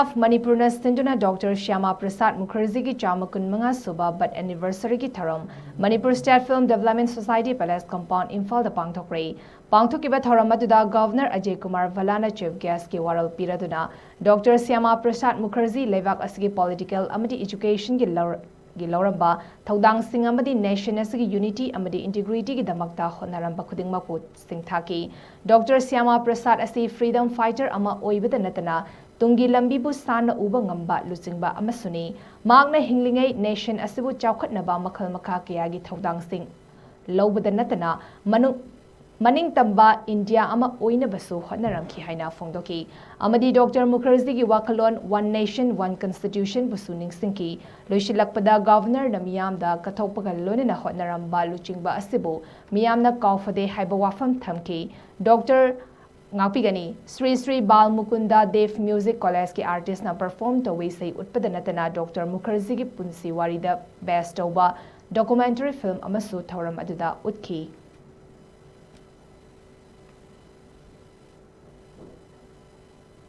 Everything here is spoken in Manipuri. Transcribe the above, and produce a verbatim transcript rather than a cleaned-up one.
ꯑꯣꯐ ꯃꯅꯤꯄꯨꯔꯅ ꯁꯤꯟꯗꯨꯅ ꯗꯣꯛꯇꯔ ꯁ꯭ꯌꯥꯃꯥ ꯄ꯭ꯔꯁꯥꯗ ꯃꯨꯈꯔꯖꯤꯒꯤ ꯆꯥꯝꯃ ꯀꯨꯟ ꯃꯉꯥ ꯁꯨꯕ ꯕꯔꯊ ꯑꯦꯅꯤꯚꯔꯁꯔꯤꯒꯤ ꯊꯧꯔꯝ Manipur state film development society palace compound, ꯏꯝꯐꯥꯜꯗ ꯄꯥꯡꯊꯣꯛꯈ꯭ꯔꯦ꯫ ꯄꯥꯡꯊꯣꯛꯈꯤꯕ ꯊꯧꯔꯝ ꯑꯗꯨꯗ ꯒꯚꯔꯅꯔ ꯑꯖꯌ ꯀꯨꯃꯥꯔ ꯚꯜꯂꯥꯅ ꯆꯤꯐ ꯒꯦꯁ꯭ꯇꯀꯤ ꯋꯥꯔꯣꯜ ꯄꯤꯔꯗꯨꯅ ꯗꯣꯛꯇꯔ ꯁ꯭ꯌꯥꯃꯥ ꯄ꯭ꯔꯁꯥꯗ ꯃꯨꯈꯔꯖꯤ ꯂꯩꯕꯥꯛ ꯑꯁꯤꯒꯤ ꯄꯣꯂꯤꯇꯤꯀꯦꯜ ꯑꯃꯗꯤ ꯑꯦꯖꯨꯀꯦꯁꯟꯒꯤ ꯂꯧꯔ-, ꯒꯤ ꯂꯧꯔꯝꯕ ꯊꯧꯗꯥꯡꯁꯤꯡ ꯑꯃꯗꯤ ꯅꯦꯁꯟ ꯑꯁꯤꯒꯤ ꯌꯨꯅꯤꯇꯤ ꯑꯃꯗꯤ ꯏꯟꯇꯤꯒ꯭ꯔꯤꯇꯤꯒꯤꯗꯃꯛꯇ ꯍꯣꯠꯅꯔꯝꯕ ꯈꯨꯗꯤꯡꯃꯛꯄꯨ ꯁꯤꯡꯊꯥꯈꯤ꯫ ꯗꯣꯛꯇꯔ ꯁ꯭ꯌꯥꯃꯥ ꯄ꯭ꯔꯁꯥꯗ ꯑꯁꯤ ꯐ꯭ꯔꯤꯗꯝ ꯐꯥꯏꯇꯔ ꯑꯃ ꯑꯣꯏꯕꯗ ꯅꯠꯇꯅ ꯇꯨꯡꯒꯤ ꯂꯝꯕꯤꯕꯨ ꯁꯥꯟꯅ ꯎꯕ ꯉꯝꯕ ꯂꯨꯆꯤꯡꯕ ꯑꯃꯁꯨꯅꯤ꯫ ꯃꯍꯥꯛꯅ ꯍꯤꯡꯂꯤꯉꯩ ꯅꯦꯁꯟ ꯑꯁꯤꯕꯨ ꯆꯥꯎꯈꯠꯅꯕ ꯃꯈꯜ ꯃꯈꯥ ꯀꯌꯥꯒꯤ ꯊꯧꯗꯥꯡꯁꯤꯡ ꯂꯧꯕꯗ ꯅꯠꯇꯅ ꯃꯅꯨꯡ-, ꯃꯅꯤꯡꯇꯝꯕ ꯏꯟꯗꯤꯌꯥ ꯑꯃ ꯑꯣꯏꯅꯕꯁꯨ ꯍꯣꯠꯅꯔꯝꯈꯤ ꯍꯥꯏꯅ ꯐꯣꯡꯗꯣꯛꯈꯤ꯫ ꯑꯃꯗꯤ ꯗꯣꯛꯇꯔ ꯃꯨꯈꯔꯖꯤꯒꯤ ꯋꯥꯈꯜꯂꯣꯟ One Nation, One Constitution ꯕꯨꯁꯨ ꯅꯤꯡꯁꯤꯡꯈꯤ꯫ ꯂꯣꯏꯁꯤꯜꯂꯛꯄꯗ ꯒꯚꯔꯅꯔꯅ ꯃꯤꯌꯥꯝꯗ ꯀꯠꯊꯣꯛꯄꯒ ꯂꯣꯏꯅꯅ ꯍꯣꯠꯅꯔꯝꯕ ꯂꯨꯆꯤꯡꯕ ꯑꯁꯤꯕꯨ ꯃꯤꯌꯥꯝꯅ ꯀꯥꯎꯐꯗꯦ ꯍꯥꯏꯕ ꯋꯥꯐꯝ ꯊꯝꯈꯤ꯫ ꯗꯣꯛꯇꯔ ꯉꯥꯛꯄꯤꯒꯅꯤ꯫ ꯁ꯭ꯔꯤ ꯁ꯭ꯔꯤ ꯕꯥꯜ ꯃꯨꯀꯨꯟꯗ ꯗꯦꯕ ꯃ꯭ꯌꯨꯖꯤꯛ ꯀꯣꯂꯦꯖꯀꯤ ꯑꯥꯔꯇꯤꯁꯅ ꯄꯔꯐꯣꯔꯝ ꯇꯧꯕ ꯏꯁꯩ ꯎꯠꯄꯗ ꯅꯠꯇꯅ ꯗꯣꯛꯇꯔ ꯃꯨꯈꯔꯖꯤꯒꯤ ꯄꯨꯟꯁꯤ ꯋꯥꯔꯤꯗ ꯕꯦꯁ ꯇꯧꯕ ꯗꯣꯀꯨꯃꯦꯟꯇꯔꯤ ꯐꯤꯜꯝ ꯑꯃꯁꯨ ꯊꯧꯔꯝ ꯑꯗꯨꯗ ꯎꯠꯈꯤ꯫